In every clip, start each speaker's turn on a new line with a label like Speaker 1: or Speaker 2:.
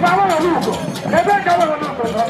Speaker 1: Ebe ka nwere n'ụzọ nọ,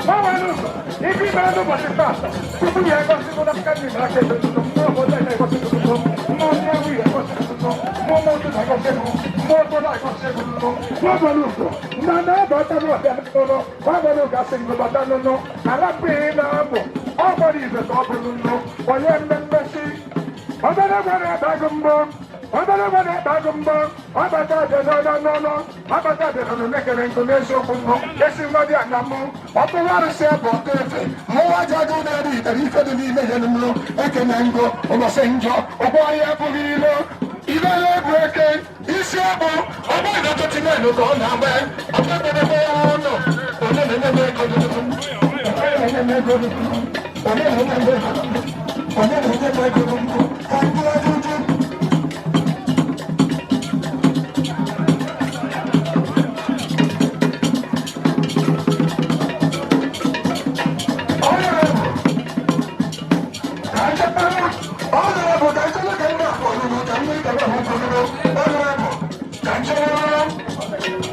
Speaker 1: gbanwee n'ụzọ ife imere n'ụbọchị taata tupu ya egosi mụ n'aka nri na aka ebe ntụtụ mmụọ obodo na-egosi ntụtụ, mmụọ ndị ewu ya egosi ntụtụ, mmụọ moto na-egosi egwu, mmụọ obodo na-egosi egwu ntụtụ. Gbanwee n'ụzọ na na-abata n'ọbịa n'ụlọ, gbanwee n'ụzọ asị gị bata n'ụlọ ala mmiri na-abụ ọ gbara ibe ka ọ bụ n'ụlọ onye mmemmesi obere gwa na-ebe agụ mbọ, obere gwa na-ebe agụ mbọ. Ọbata abịa n'ọnụ n'ọnụ, ọbata abịa n'ọnụ mekere nkụ n'eziokwu mmụ esi nwa dị anya mụ
Speaker 2: Ọkpụrụ arụsị bụ ọkụ efe mụwa aja agụ na-eri itere ife dị n'ime ya n'ụlọ ekene ngo ụbọchị njọ ụgbọ ahịa abụghị ilo ibe na-ebu eke isi ọbụ ọgbọ ịdọtọtinelu ka ọ na-agba ọkpekpedebe ụlọ. Onye na-enye m ego? Onye na-enye m ego? Onye na-enye m ego? Onye na-enye m ego? Ka ndị ajụjụ. Honorable, ka nchekwa. Honorable, ka nchekwa ka ndị akpọ ọlụlụ ka ndị ka ahụ kwụrụ. Honorable, ka nchekwa.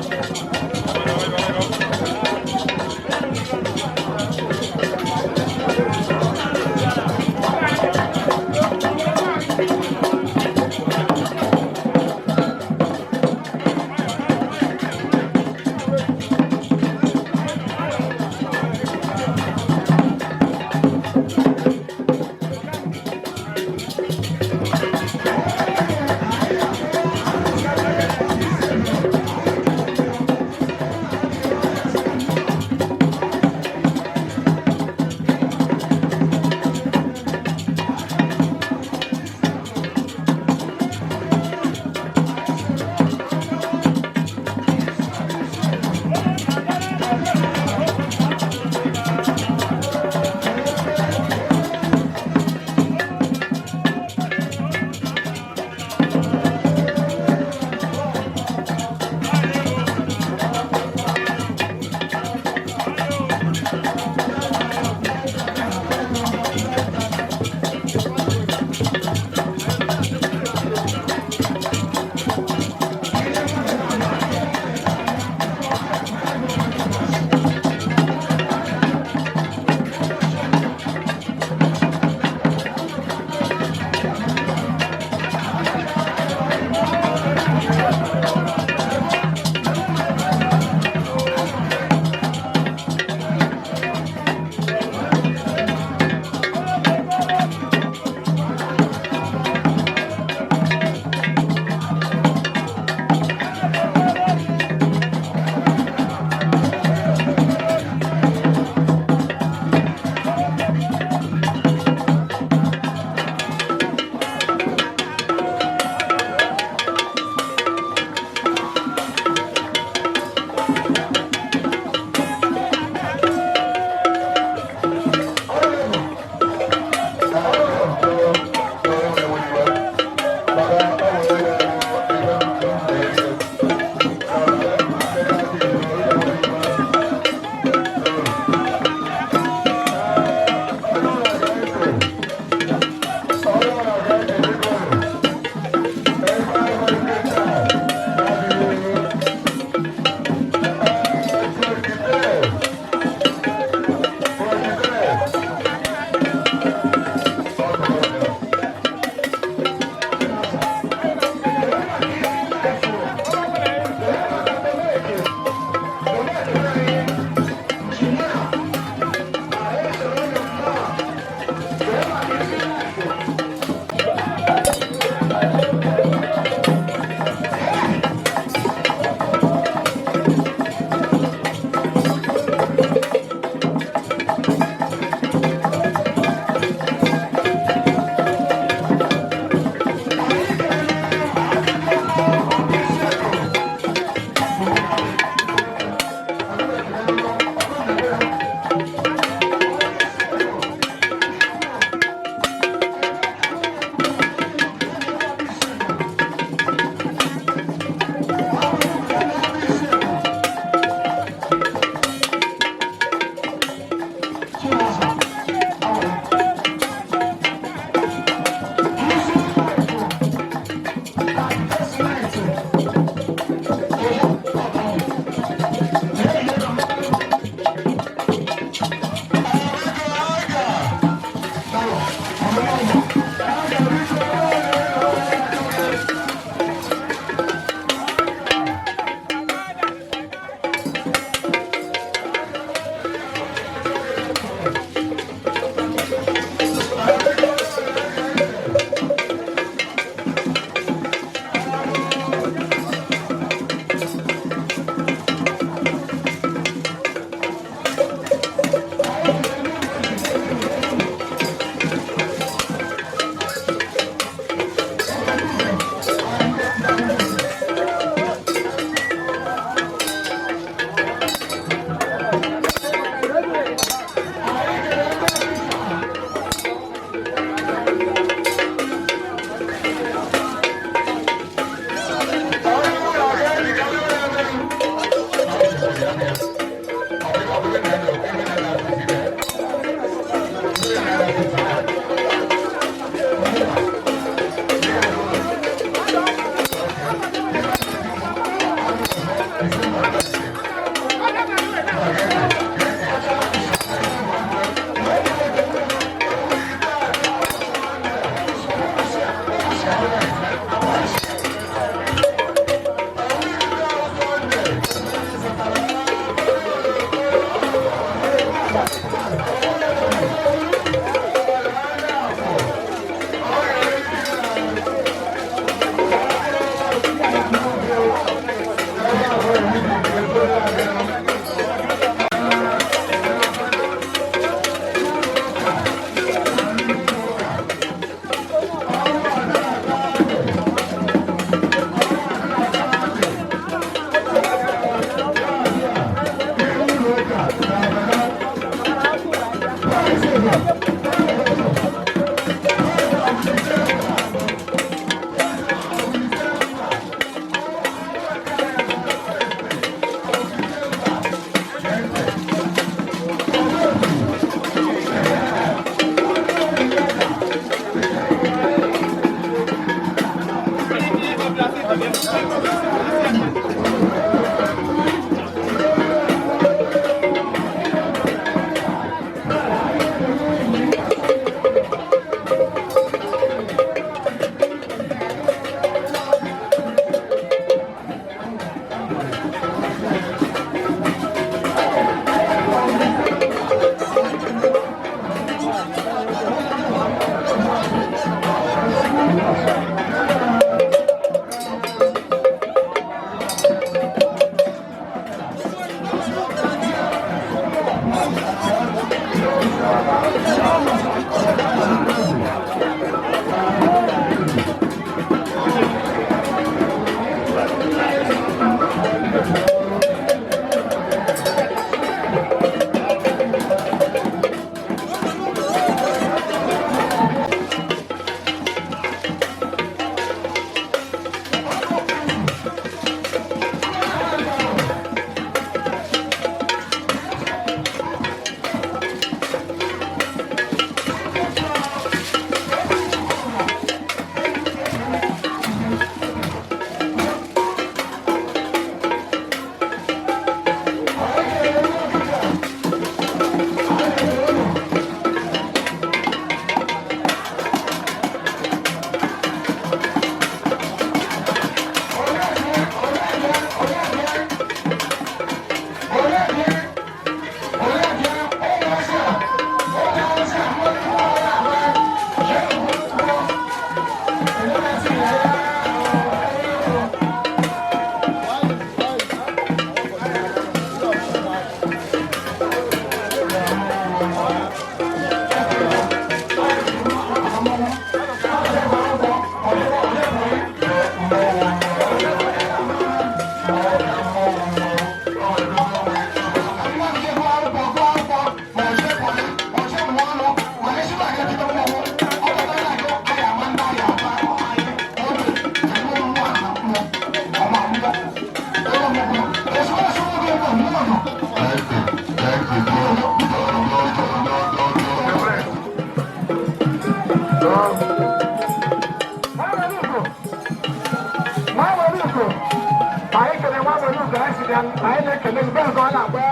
Speaker 1: nwere ụzọ anyị si anyị na-ekele mgbe nke ọ na-agba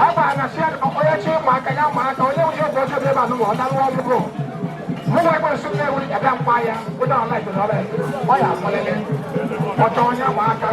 Speaker 1: agba na si onye chi ịma aka ya ma aka onye nwere oge ọjọọ ebe anụ ma ọ dalụ ọgwụgwụ mụ nwa ekwe nsị na-ewu abịa mkpa ya ụda ọla ite na ọla ọ ya akpọlele ọchọ onye ma aka.